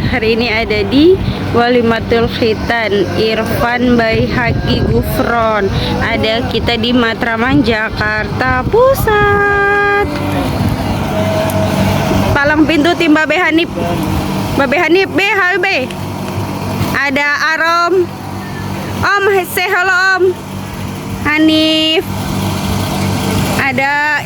Hari ini ada di Walimatul Khitan Irfan Baihaqi Gufron. Ada kita di Matraman, Jakarta Pusat. Palang pintu tim Babe Hanif. Babe Hanif, be, Halbe. Ada Arom. Om, say hello Om. Hanif. Ada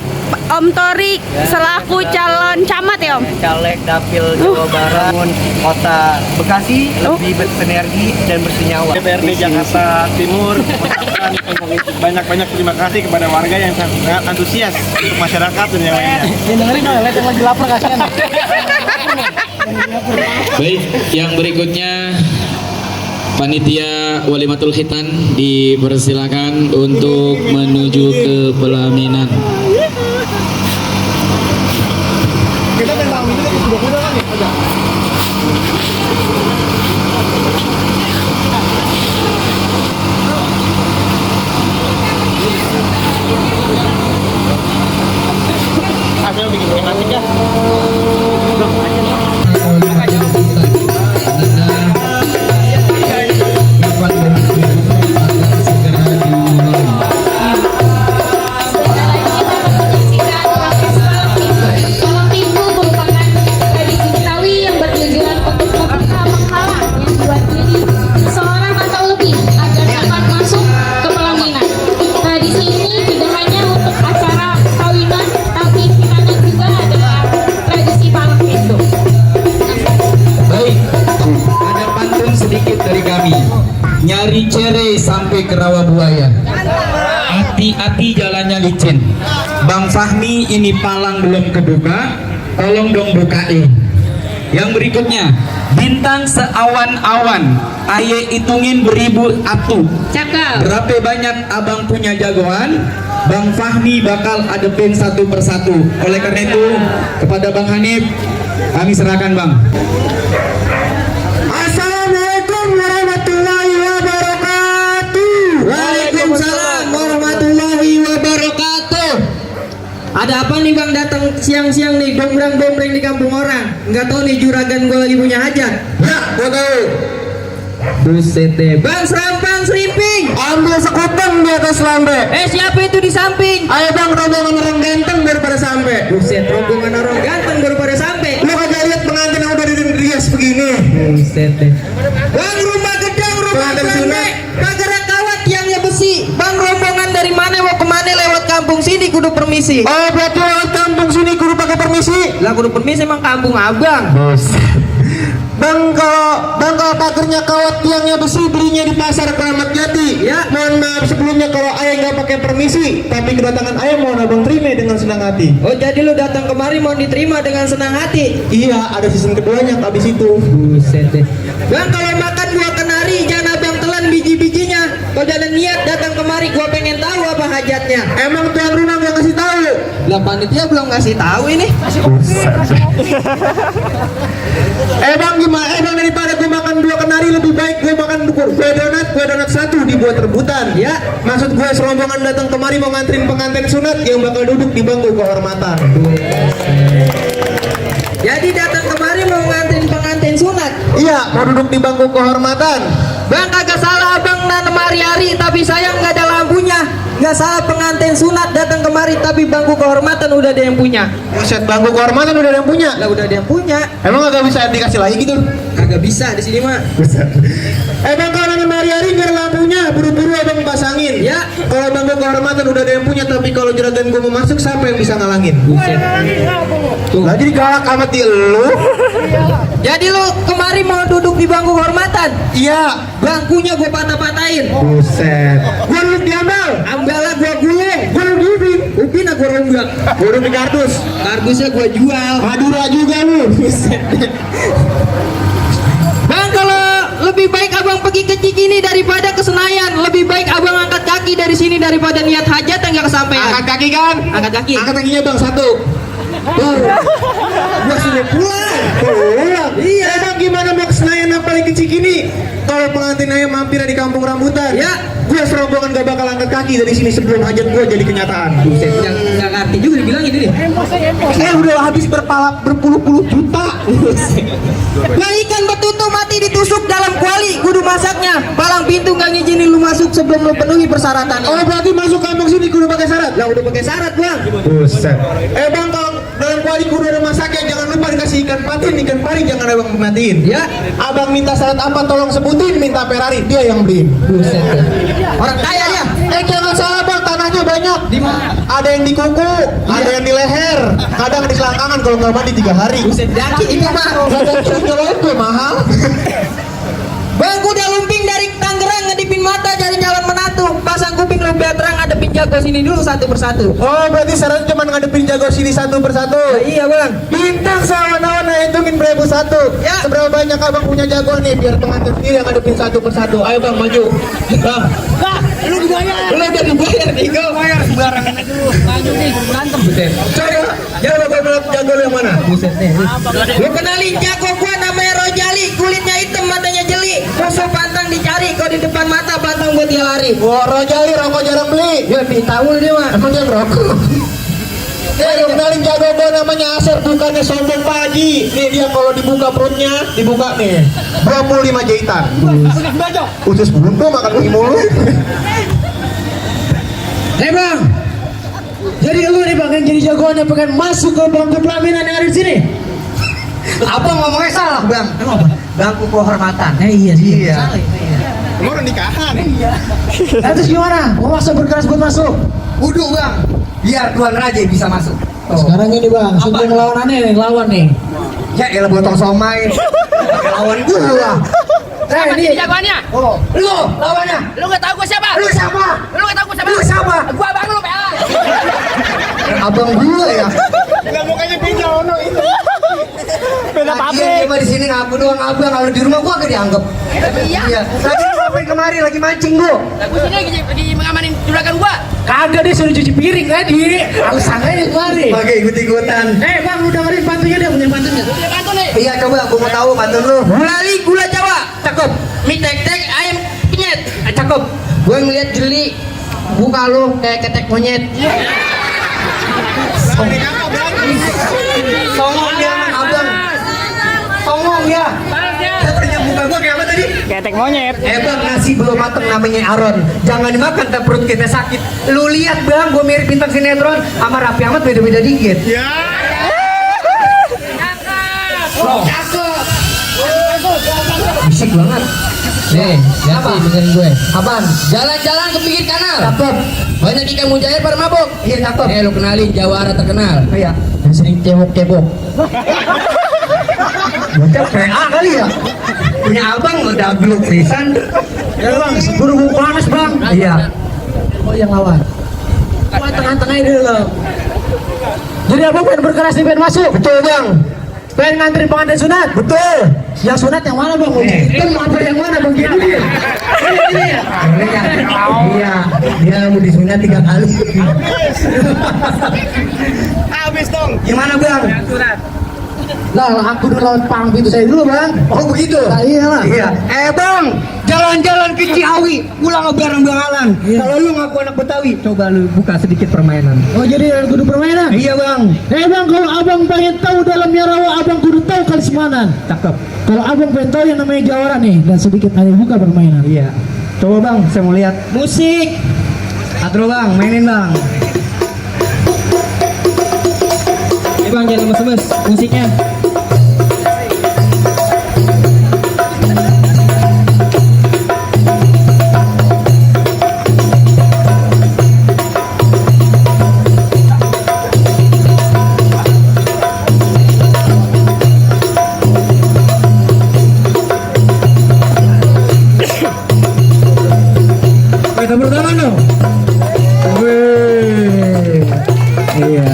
Om Torik selaku calon camat ya Om? Caleg Dapil Jawa Barat, Kota Bekasi lebih berenergi dan bersenyawa. DPRD Jakarta Timur mengucapkan banyak-banyak terima kasih kepada warga yang sangat antusias untuk masyarakat dan yang lainnya. Dengerin dong, lihat yang lagi lapar kasihan. Baik, yang berikutnya panitia Walimatul Khitan dipersilakan untuk menuju ke pelaminan. Kita memang ini kan sudah mudah kan ya? Ada bikin tematik ya? Nyari cere sampai ke rawa buaya. Hati-hati jalannya licin. Bang Fahmi, ini palang belum kebuka, tolong dong bukain. Yang berikutnya, bintang seawan-awan, aye hitungin beribu atu. Cakep. Berapa banyak abang punya jagoan, Bang Fahmi bakal adepin satu persatu. Oleh karena itu, kepada Bang Hanif, kami serahkan Bang. Assalamualaikum warahmatullahi wabarakatuh. Waalaikumsalam warahmatullahi wabarakatuh. Ada apa nih Bang datang siang-siang nih gombrang-gombrang di kampung orang? Nggak tahu nih juragan gue lagi punya hajat. Ya, gua tahu. Buset deh. Bang Serampang Serimping. Ambil sekuteng di atas lambe. Siapa itu di samping? Ayo bang, rombongan orang ganteng baru pada sampai. Buset, rombongan orang ganteng baru pada sampai. Lu kagak lihat pengantin yang udah dirias begini? Buset deh. Bang, rumah gedang, rumah Pengantin pendek. sunat. Kagak kawat tiangnya besi. Bang, rombongan dari mana mau kemana lewat kampung sini kudu permisi. Oh, berarti lewat kampung sini kudu pakai permisi. Lah kudu permisi emang kampung abang. Bang, kalau pagernya kawat tiangnya besi belinya di pasar Keramat Jati. Ya. Mohon maaf sebelumnya kalau ayah nggak pakai permisi, tapi kedatangan ayah mohon abang terima dengan senang hati. Oh jadi lu datang kemari mau diterima dengan senang hati. Iya, ada season keduanya habis itu. Buset deh. Bang kalau makan buah kenari jangan abang telan biji-bijinya. Kalau ada niat datang kemari gua pengen tahu apa hajatnya. Emang tuan rumah nggak ngasih tahu? Lah panitia belum ngasih tahu ini. Bang gimana? Bang daripada gue makan buah kenari lebih baik gue makan kue donat satu dibuat rebutan. Ya. Maksud gue serombongan datang kemari mau nganterin pengantin sunat yang bakal duduk di bangku kehormatan. Jadi datang kemari mau nganterin pengantin sunat. Iya, mau duduk di bangku kehormatan. Bang kagak salah abang nanam hari-hari tapi sayang nggak ada lampunya. Nggak salah pengantin sunat datang kemari tapi bangku kehormatan udah ada yang punya. Buset, bangku kehormatan udah ada yang punya. Lah udah ada yang punya. Emang gak bisa dikasih lagi gitu? Kagak bisa di sini mah. Bang kalau nanam hari-hari nggak ada lampunya, buru-buru abang pasangin. Ya. Kalau bangku kehormatan udah ada yang punya, tapi kalau juragan gue mau masuk siapa yang bisa ngalangin? Buset. Lah jadi galak amat di lu. Jadi lu kemari mau duduk di bangku kehormatan? Iya. Bangkunya gue patah-patahin. Buset. Gue duduk diambil. Ambalah gue gulung. Gue duduk di ubin. Upin aku ronggak. Gue duduk di kardus. Kardusnya gue jual. Madura juga lu. Buset. Bang kalau lebih baik abang pergi ke Cikini daripada ke Senayan. Lebih baik abang angkat kaki dari sini daripada niat hajat yang gak kesampaian. Angkat kaki kan? Angkat kaki. Angkat kakinya bang satu. Gua sudah pulang. Iya. Emang gimana mau ke Senayan yang paling kecil gini? Kalau pengantin ayam mampir di kampung rambutan. Ya. Gua serombongan gak bakal angkat kaki dari sini sebelum hajat gua jadi kenyataan. Buset. Nggak ngerti juga dibilang ini nih. Udah habis berpuluh-puluh juta. Yang ikan betutu mati ditusuk dalam kuali, kudu masaknya. Palang pintu nggak ngizinin lu masuk sebelum lu penuhi persyaratannya. Oh berarti masuk kampung sini kudu pakai syarat? Lah udah pakai syarat bang. Buset. Bang kalau dalam kuali kudu ada masaknya, jangan lupa dikasih ikan patin, ikan pari jangan abang matiin. Ya. Abang minta syarat apa tolong sebutin, minta Ferrari dia yang beliin. Buset. Orang kaya dia. Jangan salah bang, tanahnya banyak. Di mana? Ada yang di kuku, ada yang di leher, kadang di selangkangan kalau nggak mandi 3 hari. Buset daki itu mah. Itu mahal. Bang udah lumping dari Tangerang ngedipin mata cari calon menantu. Pasang kuping lu biar terang ngadepin jago sini dulu satu persatu. Oh berarti syaratnya cuma ngadepin jago sini satu persatu. Iya bang. Bintang sama nawana hitungin 1.001. Ya. Seberapa banyak abang punya jago nih biar pengantin sendiri yang ngadepin satu persatu. Ayo bang maju. Bang. Lu dibayar. Lu udah dibayar nih gue. Bayar sembarangan aja lu. Maju nih berantem. Buset. Coba jago bapak jago lu yang mana? Buset nih. Lu kenalin jago gua namanya Rojali, kulitnya hitam matanya jeli. Musuh pantang dicari, kau di depan mata pantang buat dia lari. Wah Rojali rokok jarang beli. Ya tahu dia mah. Emang dia merokok. Lu kenalin jago gua namanya Asep, bukannya sombong Pak Haji. Nih dia kalau dibuka perutnya, dibuka nih. Bromul 5 jahitan. Usus buntu makan mie mulu. Bang. Jadi lu nih bang yang jadi jagoannya pengen masuk ke bangku pelaminan yang ada di sini. Abang ngomongnya salah bang. Bangku kehormatan. Iya sih. Iya. Lu udah nikahan. Nah, terus gimana? Mau masuk berkeras buat masuk? Wudhu bang. Biar Tuan Raja bisa masuk. Sekarang ini bang, sudah ngelawanannya nih, lawan nih. Ya elah botol somai. Lawan gua. Nah ini jagoannya. Oh, lu lawannya. Lu nggak tahu gua siapa? Lu siapa? Lu nggak tahu gua siapa? Lu siapa? Gua abang lu, PA. Abang gua ya. Enggak mukanya pinjau no itu. Beda Dia mah di sini ngaku doang abang, kalau di rumah gua gak dianggap. Iya. Tadi lu ngapain kemari lagi mancing gua? Lah gua sini lagi mengamanin juragan gua. Kagak dia suruh cuci piring tadi. Alasan aja kemari. Pakai ikut-ikutan. Bang, lu dengerin pantunnya dia punya pantunnya. Dia bantu nih. Iya coba gua mau tahu pantun lu. Gulali gula Jawa. Cakep. Mie tek-tek ayam penyet. Cakep. Gue ngeliat jeli buka lu kayak ketek monyet. Songong dia abang. Songong ya. Katanya muka gua kayak apa tadi? Ketek monyet. Bang, nasi belum mateng namanya Aron. Jangan dimakan, tak perut kita sakit. Lu lihat bang, gua mirip bintang sinetron sama Raffi Ahmad beda-beda dikit. Ya. Oh, cakep. Bisik banget. Nih, Apa? dengerin gue. Apaan? Jalan-jalan ke pinggir kanal. Cakep. Banyak ikan mujair pada mabok. Iya cakep. Lu kenalin jawara terkenal. Iya. Yang sering cebok-cebok. Bocah PA kali ya. Punya abang udah blok pisan. Ya bang, buru-buru panas bang. Iya. Oh yang lawan. Wah tengah-tengahnya dulu. Jadi abang pengen berkeras nih pengen masuk. Betul bang. Pengen ngantri pengantin sunat. Betul. Yang sunat yang mana bang? Itu apa yang mana bang? Ini dia. Ini ya. Iya. Dia mau disunat 3 kali. Habis dong. Gimana bang? Lah aku udah lawan palang pintu saya dulu bang. Oh begitu? Nah, iyalah. Iya. Bang, jalan-jalan ke Ciawi, pulang ke bareng-barengan. Kalau lu ngaku anak Betawi, coba lu buka sedikit permainan. Oh jadi kudu permainan? Iya bang. Bang kalau abang pengen tahu dalamnya rawa abang kudu tahu Kalismanan. Cakep. Kalau abang pengen tahu yang namanya Jawara nih dan sedikit aja buka permainan. Iya. Coba bang, saya mau lihat. Musik. Atro bang, mainin bang. Bang jangan lemes-lemes musiknya. Kita bertangan dong. Wih. Iya.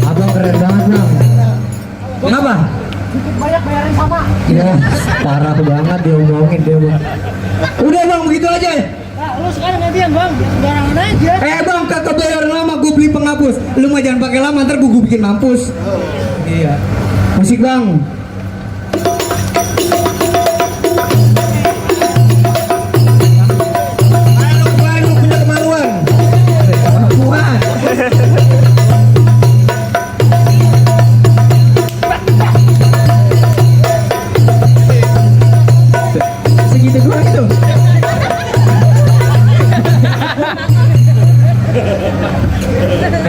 Abang keren banget bang. Kenapa? Banyak bayarin sama. Ya, parah banget dia ngomongin dia bang. Udah bang, begitu aja. Nah, lu sekarang gantian bang, sembarangan aja. Bang, kagak bagus. Lu mah jangan pakai lama, ntar gua bikin mampus. Iya. Musik bang. Lu punya kemaluan. Kemampuan. Segitu doang itu.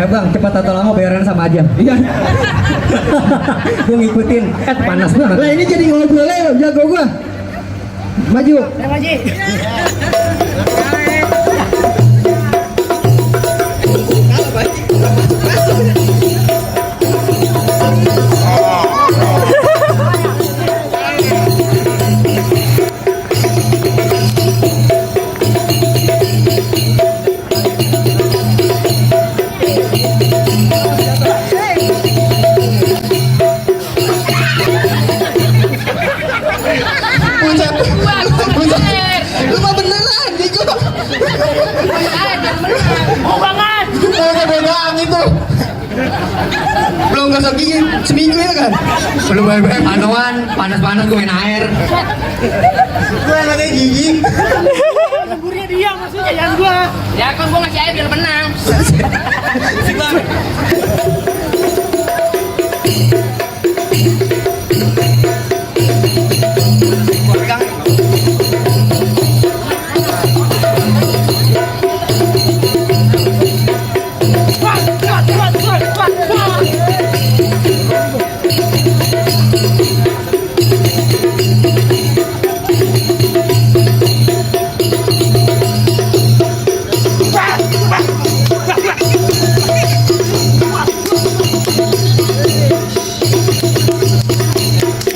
Bang, cepat atau lama bayaran sama aja. Iya. Gue ngikutin. Panas banget. Lah ini jadi ngobrol ya, jago gua. Maju. Lu mah beneran, Digo. Beneran itu. Belum gosok gigi seminggu ya kan? Belum bayar pantauan, panas-panas gue main air. Gue anaknya gigi. Ya kan gua ngasih air biar menang.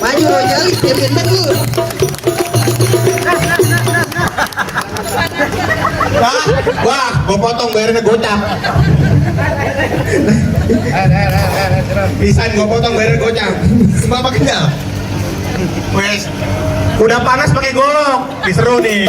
Maju Rojali, dia benteng lu. Wah, gua potong bayarnya gocap. Pisan gua potong bayarnya gocap. Semua pakai kenyal. Wes, udah panas pakai golok. Diseru nih.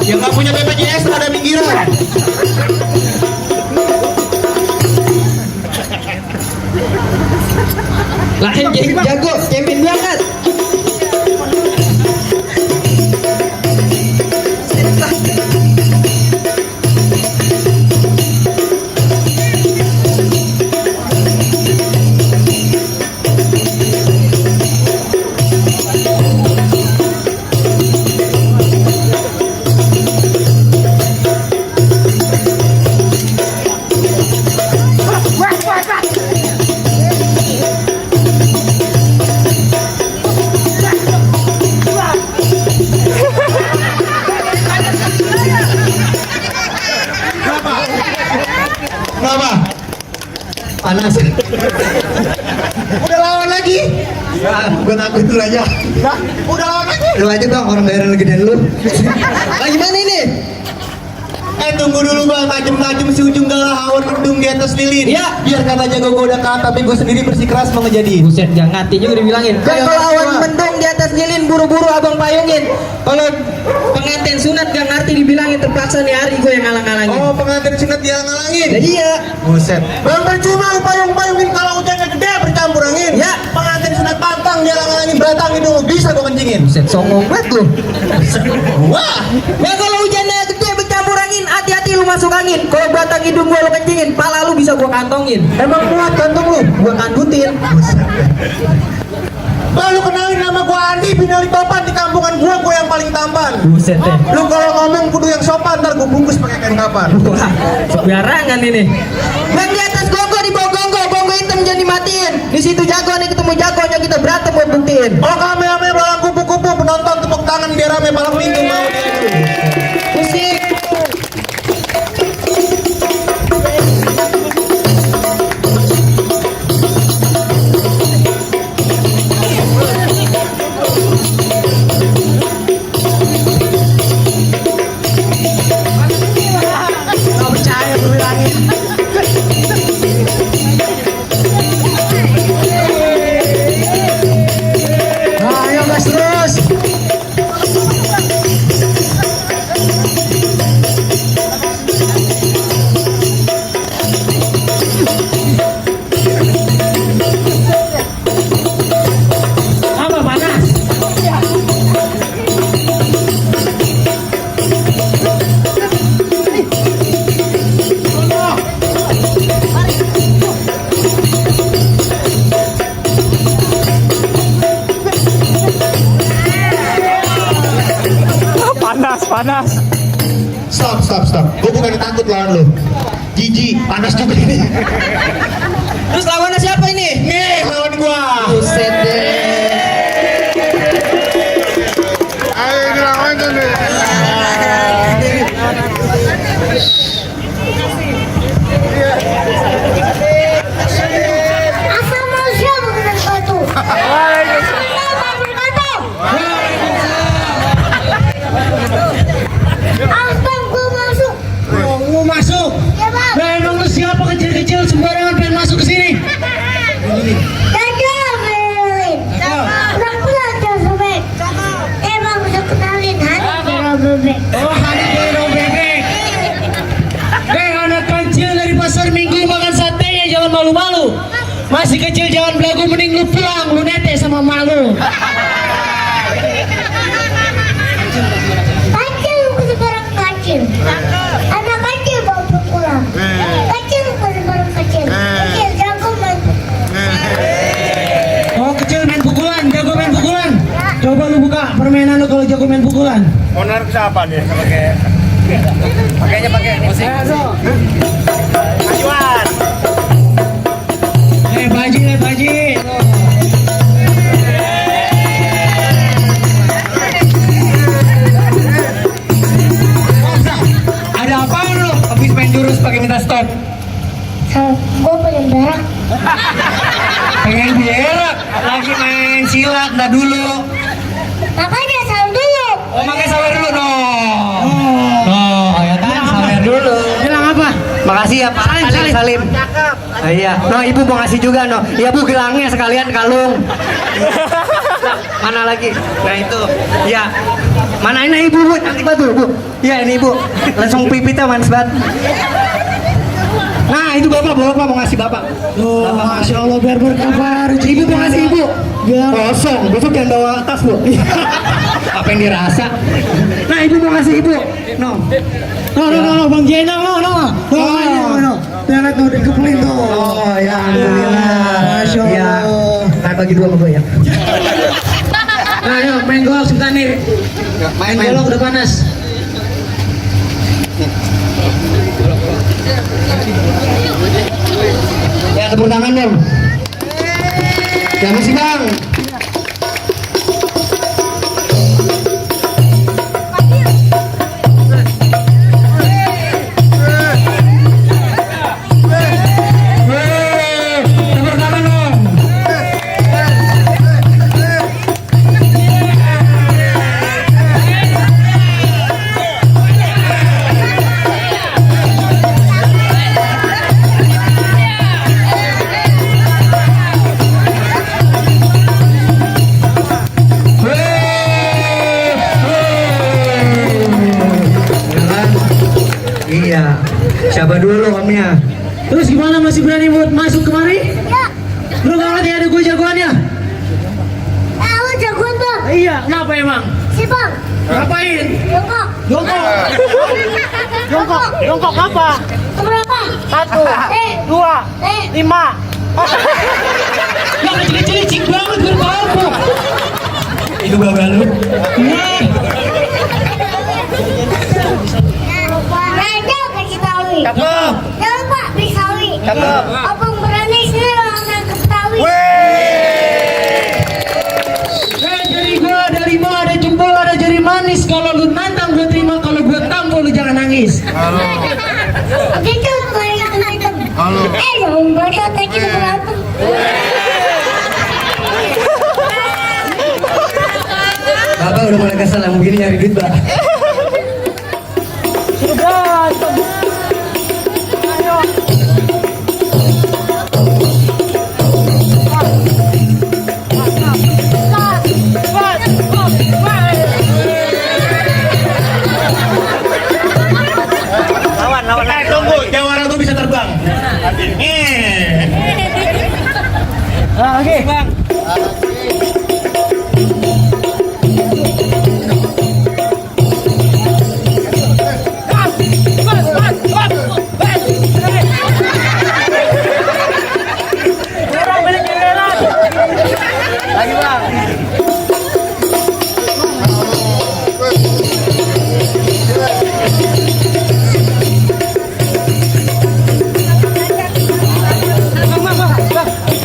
Yang nggak punya BPJS ada pinggiran. Lah jago, champion banget. Kenapa? Panas. Udah lawan lagi? Ya, gue takut dulu aja. Nah, udah lawan lagi? Lu aja dong, orang bayaran lagi dan lu. Lah gimana ini? Tunggu dulu bang, tajem-tajem si ujung galah awan mendung di atas lilin. Ya. Biar kata jago gue udah kalah, tapi gue sendiri bersikeras mau ngejadi. Buset, jangan ngati juga dibilangin. Kayak Kalau awan gua. mendung di atas lilin, buru-buru abang payungin. Kalau pengantin sunat gak ngerti dibilangin, terpaksa nih hari gue yang ngalang-ngalangin. Oh, pengantin sunat dia ngalangin. Ya, iya. Buset. Bang percuma lu payung-payungin kalau hujannya gede bercampur angin. Ya. Pengantin sunat pantang dia ngalangin beratang hidung bisa gue kencingin. Buset, songong banget lu. Wah. Ya kalau hujannya gede bercampur angin, hati-hati lu masuk angin. Kalau batang hidung gua lu kencingin, pala lu bisa gua kantongin. Emang kuat kantong lu? Gua kandutin. Bang lu kenalin nama gua Andi, binali topan di kampungan gua yang paling tampan. Buset deh. Lu kalau ngomong kudu yang sopan, ntar gua bungkus pakai kain kapan. Wah, sembarangan ini. Bang di atas gonggo, di bawah gonggo, gonggo hitam jadi dimatiin. Di situ jagoan yang ketemu jagoan yang kita berantem buat buktiin. Oh kami balang kupu-kupu penonton tepuk tangan biar rame malam minggu mau Musik. Ayo gas terus. Apa panas? Panas. Stop. Gue bukan takut lawan lo. Jiji, panas juga ini. Terus lawannya siapa ini? Nih lawan gua. Buset deh. Mau masuk? Ya bang. Nah, emang lu siapa kecil-kecil sembarangan pengen masuk ke sini? Dadah, Melin. Udah belajar sobek. Emang udah kenalin Hani Bero Bebek. Oh, Hani Bero Bebek. Anak kecil dari pasar Minggu makan satenya jangan malu-malu. Masih kecil jangan belagu, mending lu pulang, lu nete sama malu. Kacil lu sekarang kacil. Anak kacil bawa pukulan. Kacil lu sekarang kacil. Kacil jago main. Oh, kecil main pukulan, jago main pukulan. Coba lu buka permainan lu kalau jago main pukulan. Owner siapa nih? Pakai musik. Majuan. Baji. Ada apa lu? Habis main jurus pakai minta stop. Gue pengen berak. Pengen berak, lagi main silat, dah dulu. Makanya salam dulu. Oh, makanya sawer dulu dong. Oh, ya kan, sawer dulu. Bilang apa? Makasih ya Pak. Salim. Iya. No, ibu mau ngasih juga no. Iya bu, gelangnya sekalian kalung. Nah, mana lagi? Nah itu. Iya. Mana ini ibu bu? Cantik banget bu. Iya ini ibu. Langsung pipitnya manis banget. Nah itu bapak mau ngasih bapak. Oh, Masya Allah, biar berkabar. Ibu mau ngasih ibu. Biar Kosong. Besok jangan bawa tas bu. Apa yang dirasa? Nah ibu mau ngasih ibu. No. No, Bang Jenang, no. Biar tuh dikepelin tuh. Oh ya alhamdulillah. Masya Allah. Ya. Nah bagi dua sama gue ya. Nah, ayo main golok sebentar nih. Main golok udah panas. Ya tepuk tangan dong. Ya masih bang. Tepuk tangan dong. Iya. Siapa dulu omnya? Terus gimana, masih berani buat masuk kemari? Ya. Lu gak ngerti ada gue jagoannya? Lu jagoan bang. Iya, kenapa emang? Si bang. Ngapain? Jongkok. Jongkok apa? Keberapa? 1, 2, 5. Yang kecil-kecil licik banget berapa? Itu bapak lu. Raja kasih tahu. Cakep. Jangan lupa beli sawi. Cakep. Abang berani sini lawan nangkep Dong baca kecil berapa? Bapak udah mulai kesel, mungkin nyari duit, Pak. Tunggu, jawara tuh bisa terbang.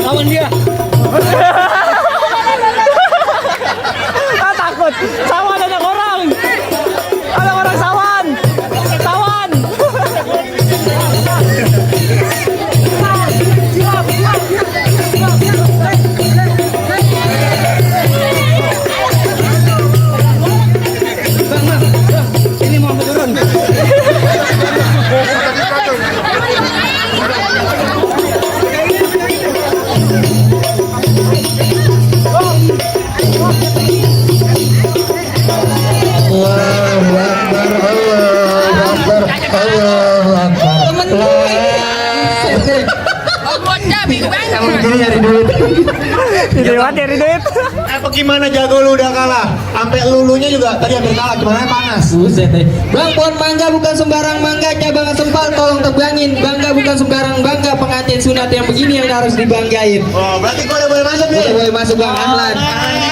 Lawan dia. Takut. Sawan ada orang. Ada orang sawan. Sawan. Ini mau turun. Dari duit. Apa gimana jago lu udah kalah? Sampai lulunya juga tadi hampir kalah, gimana panas? Buset deh. Bang, pohon mangga bukan sembarang mangga, cabang sempal tolong tebangin. Bangga bukan sembarang bangga, pengantin sunat yang begini yang harus dibanggain. Oh, berarti gua udah boleh masuk nih. Udah boleh masuk Bang, ahlan. Tangan